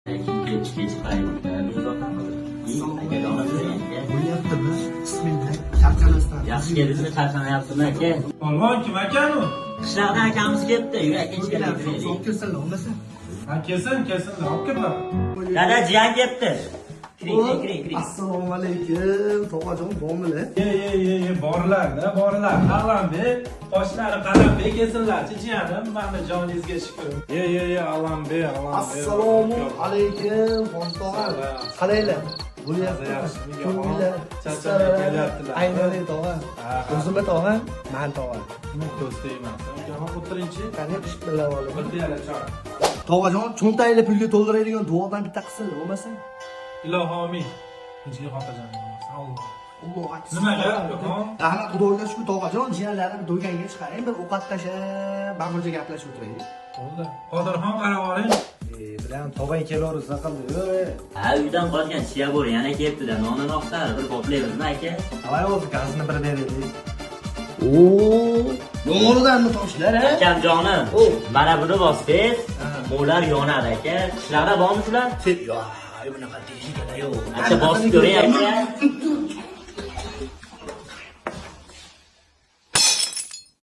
Kech paytda. Bo'lyaptimi? Bismillah. Charchamasdan. Yaxshi keldingizmi, charchamayapsizmi aka? Polvon kim ekan u? Qishloqdan akamiz kelibdi, yurak O'gilar, ichkariga olib kelsinlar, bo'lmasa. Ha, kelsin, kelsin, olib kirlar. Dada, jiyan kelibdi. Kiring, kiring, kiring, kiring. Assalomu alaykum, tog'ajon, bormilar? Ye, ye, ye, ye, borlar-da, borlar. Alambek, qoshlari qalambe kelsinlarchi jiyanim, mana joningizga shukur. Ye, ye, ye, Alambek, Alambek. Assalomu alaykum, Hoji tog'a. Qalaylar? Bo'lyaptimi? Yaxshimi? Ko'ngillar, Charchamay kelyaptilar. Aynan tog'a. Ha, ha. O'zimmi tog'a? Man tog'a. Ko'z tegmasin. Ukaxon, o'tiringchi. Qani pishib olib. Bir piyola choy. Tog'ajon, cho'ntagingni pulga to'ldiradigan duodan bitta qilsin, bo'lmasa. Ilohi omin. Tinchlik xotirjam bo'lsin. Alloh. Alloh akbar. Nima gap, ukaxon? Rahmat, Xudoga shukur tog'ajon, jiyanlarim do'konga chiqaring, bir ovqat tashlab, bamurja gaplashib o'tiraylik. Bo'ldi. Qodirxon, qarab oling. Bilan tog'ang kelaversa qildi. Ha, uydan qolgan chiya bo'ri yana kelibdi-da, nonini oqtarib bir boplaymizmi aka? Давай hozir gazini bir beraylik. Oo, yomonidanmi toshlar, ha? Akam jonim, O. mana buni bossangiz, ular yonadi aka. Qishloqda bormi shular? Yo, bunaqa texnikada yo'q. Aka, bosib ko'ring aka.